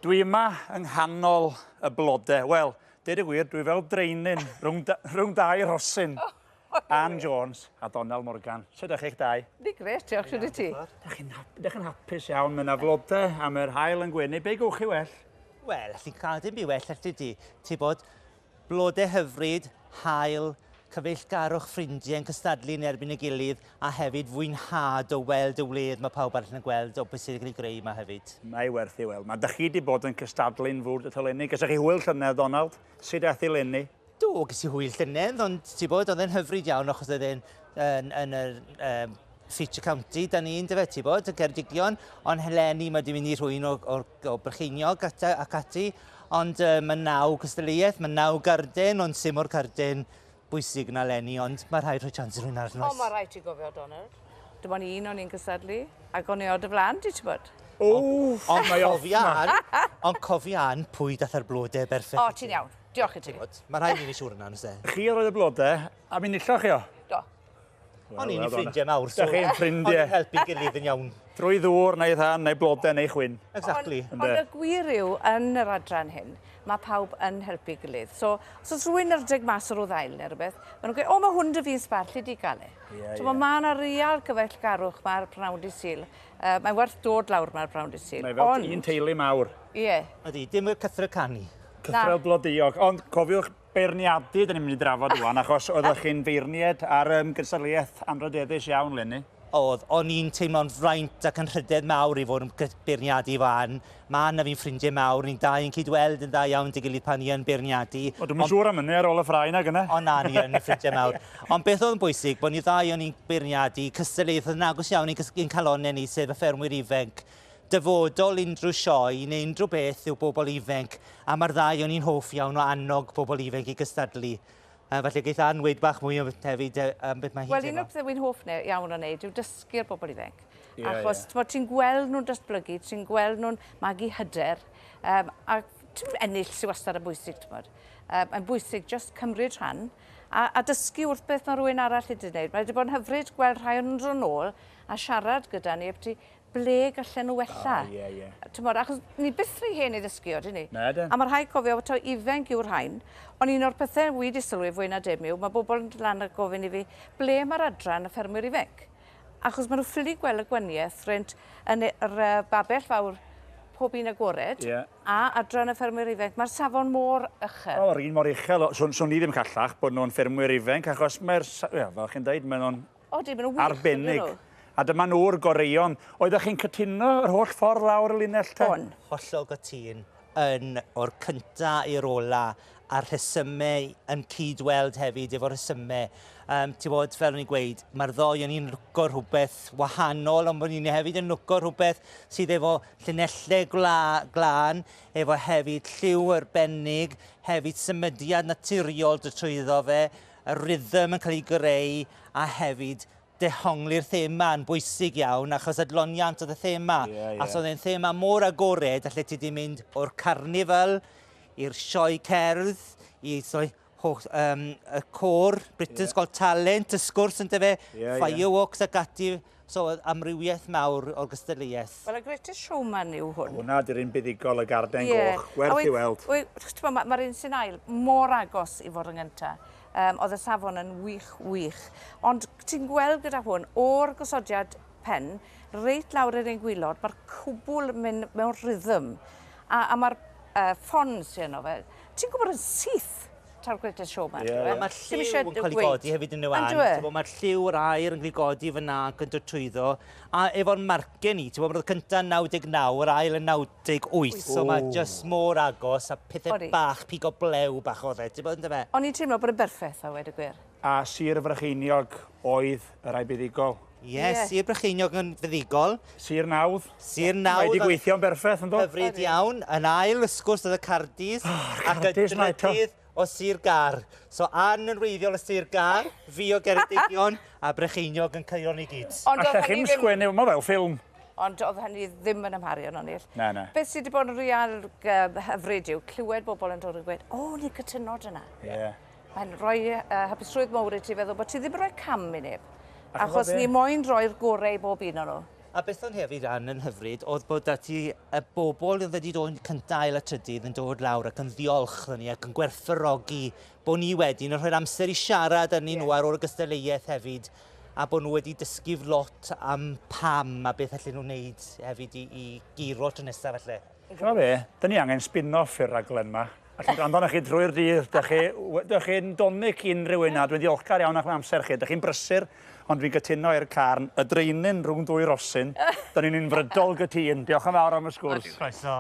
Dwi yma yng nghanol y blode. Wel, deud y gwir, dwi fel draenyn rhwng, rhwng dau rhosyn. Ann Jones a Donald Morgan. Sut ydych chi'ch dau? Ni gret, diolch, siwr i ti. Dych chi'n hap chi'n hapus iawn, mae yna flode a mae'r haul yn gwenu. Be gewch chi well? Wel, allu cael dim byd well, allu di. Ti bod blode hyfryd, haul, cyfeillgarwch ffrindiau yn cystadlu yn erbyn y gilydd a hefyd fwynhad o weld y wledd mae pawb arall yn gweld o beth sydd wedi cael ei greu yma hefyd. Mae werth i weld. Mae dych chi wedi bod yn cystadlu'n fwrdd y toleni. Gyda chi hwyl llynedd, Donald? Sut aeth i leni? Do, ges i hwyl llynedd, ond ti bod, oedd e'n hyfryd iawn achos oedd e'n yn, yn yr feature county, da ni'n dyfe, ti bod, y Ceredigion, ond eleni mae wedi mynd i rhywun o Brycheiniog ac, ac ati, ond mae naw cystadleuaeth, mae naw garden, ond sim o'r carden bwysig na leni, ond mae rhaid rhoi chance i rhywun arall. O, mae rhaid ti gofio, Donald. Dim ond un o'n i'n cystadlu, ac o'n i o dy flan di, ti'n bod? O, ond mae off cofia Ann, ond cofia Ann pwy dath ar blodau berffaith. O, ti'n iawn. Diolch i ti. Mae rhaid i ni siŵr yna, nes e? Chi oedd y blodau, a mi nilloch chi o? Do. O'n i'n ffrindiau mawr, so... Dach chi'n ffrindiau. O'n i'n helpu gilydd yn iawn. Drwy ddŵr neu thân, neu blodau, neu chwyn. Exactly. Ond y gwir yw, yn yr adran hyn, mae pawb yn helpu gilydd. So, os oes rhywun yn rhedeg mas o'r ddail neu rhywbeth, maen nhw'n gweud, o, mae hwn dy fi'n sbar, lle di gael e? Yeah, so, yeah. Mae yna real gyfeillgarwch mae'r pnawn di Sul. Mae'n werth dod lawr mae'r pnawn di Sul. Mae fel un teulu mawr. Ie. Yeah. Ydy, dim y cythro canu. Cythrel blodeuog. Ond cofiwch beirniadu, dyn ni'n mynd i drafod rwan, achos oeddech chi'n feirniad ar gystadleuaeth anrhydeddus iawn, leni. Oedd, o'n i'n teimlo'n fraint ac yn rhydedd mawr i fod yn beirniadu fo Ann. Mae Ann a fi'n ffrindiau mawr, ni'n dau yn cydweld yn dda iawn dy gilydd pan ni yn beirniadu. O, dwi'm yn siŵr am hynny ar ôl y ffrae 'na gynne. O na, ni yn ffrindiau mawr. Ond beth oedd yn bwysig, bod ni ddau o'n i'n beirniadu cystadleuaeth oedd yn agos iawn i'n calonnau ni, sef y ffermwyr ifanc. Dyfodol unrhyw sioe neu unrhyw beth yw bobl ifanc, a mae'r ddau o'n i'n hoff iawn o annog bobl ifanc i gystadlu. Felly geith Ann weud bach mwy o hefyd am beth mae hi'n Wel, un teimlo. o'r pethau wy'n hoff iawn o wneud yw dysgu'r bobl ifanc. Ie, Achos t'mod, ti'n gweld nhw'n datblygu, ti'n gweld nhw'n magu hyder, a ti'n ennill sy'n wastad yn bwysig, t'mod. Mae'n bwysig just cymryd rhan a dysgu wrth beth mae rhywun arall wedi wneud. Mae wedi bod yn hyfryd gweld rhai o'n nhw'n dod nôl a siarad gyda ni ambiti ble gallen nhw wella. O, ie, ie. T'mod, achos ni byth rhy hen i ddysgu o, dyn ni? Na, dyn. A mae rhaid cofio taw ifanc yw'r rhain, ond un o'r pethau wi wedi sylwi fwy na dim yw, mae bobl yn dod lan a gofyn i fi, ble mae'r adran y ffermwyr ifanc? Achos maen nhw ffili gweld y gwahaniaeth rhwng yn yr babell fawr pob un agored a adran y ffermwyr ifanc. Mae'r safon mor uchel. O, yr un mor uchel. Swn i ddim callach bod nhw'n ffermwyr ifanc, achos mae'r, ie, fel chi'n dweud, maen nhw'n Odi, maen nhw'n wych. arbennig. A dyma nhw'r goreuon. Oeddech chi'n cytuno yr holl ffordd lawr y linell te? On. Hollol gytûn yn o'r cynta i'r ola a'r rhesymau yn cyd-weld hefyd efo'r rhesymau. Ti'n bod, fel o'n i'n gweud, mae'r ddoi o'n i'n lwco rhywbeth wahanol, ond bod ni'n hefyd yn lwco rhywbeth sydd efo llinellau glân, efo hefyd lliw arbennig, hefyd symudiad naturiol trwyddo fe, y rhythm yn cael ei greu, a hefyd dehongli'r thema yn bwysig iawn, achos adloniant oedd y thema. Ie, ie. A so oedd e'n thema mor agored, alle ti di mynd o'r carnifal i'r sioe cerdd, i soi, holl, y côr, Britain's Got Talent, y sgwrs yn dyfe, fireworks ac ati. So oedd amrywiaeth mawr o'r gystadleuaeth. Wel, y Greatest Showman yw hwn. Hwna di'r un buddugol, y garden goch. Werth i weld. Mae'r un sy'n ail mor agos i fod yn gyntaf. Oedd y safon yn wych, wych. Ond ti'n gweld gyda hwn, o'r gosodiad pen, reit lawr i'r un gwaelod, mae'r cwbl yn mynd mewn rhythm. A mae'r ffon sy'n yno fe, ti'n gwybod yn syth ta'r Greatest Showman. Ie. Mae'r Dim lliw isie yn cael ei gweud. godi hefyd yn y wan. Yndyw e? T'bo, mae'r lliw yr aer yn cael ei godi fyna ac yn dod trwyddo. A efo'r marcau ni, ti'n bod, mae'r cyntaf 99, yr ail yn 98. So mae just mor agos a pethau bach, pigo blew bach oedd e. Ti'n bod, yndyfe? O'n i'n teimlo bod yn berffaith, a weud y gwir. A Sir Frycheiniog oedd y rai buddugol. Ie, Sir Brycheiniog yn fuddugol. Sir Nawdd. Sir Nawdd. Mae wedi gweithio'n berffaith, ynddo? Hyfryd iawn. Yn ail, y sgwrs oedd y Cardis. Oh, Ac y Cardis 'na eto. drydydd o Sir Gâr. So Ann yn wreiddiol o Sir Gâr, fi o Geredigion, a Brycheiniog yn cario ni gyd. Ond oedd Allech hynny chi'm ddim sgwennu, mae fel ffilm. Ond oedd hynny ddim yn amharu arnon ni. Na, na. Beth sydd wedi bod yn real hyfryd yw clywed bobl yn dod yn gweud, o, ni cytuno dyna. Mae'n rhoi hapusrwydd mawr i ti feddwl bod ti ddim yn rhoi cam i neb. A ch'mod Achos be? ni moyn rhoi'r gorau i bob un o'n nhw. A beth o'n hefyd Ann yn hyfryd oedd bod 'da ti y bobl oedd wedi dod yn cynta, ail a trydydd yn dod lawr ac yn ddiolch iddyn ni ac yn gwerthfawrogi bod ni wedyn yn rhoi'r amser i siarad â ni nhw ar ôl y gystadleuaeth hefyd a bod nhw wedi dysgu lot am pam a beth allen nhw wneud hefyd i, i guro tro nesaf falle. Ch'mo' be', 'dyn ni angen spin-off i'r raglen 'ma. Allwn gwrando arnoch chi drwy'r dydd. Dych chi, dych chi'n donic i unrhyw un a dwi'n ddiolchgar iawn am amser chi. Dych chi'n brysur, ond dwi'n cytuno i'r carn, y draenyn rhwng dwy rosyn. Dyn ni'n unfrydol gytûn. Diolch yn fawr am y sgwrs. Croeso.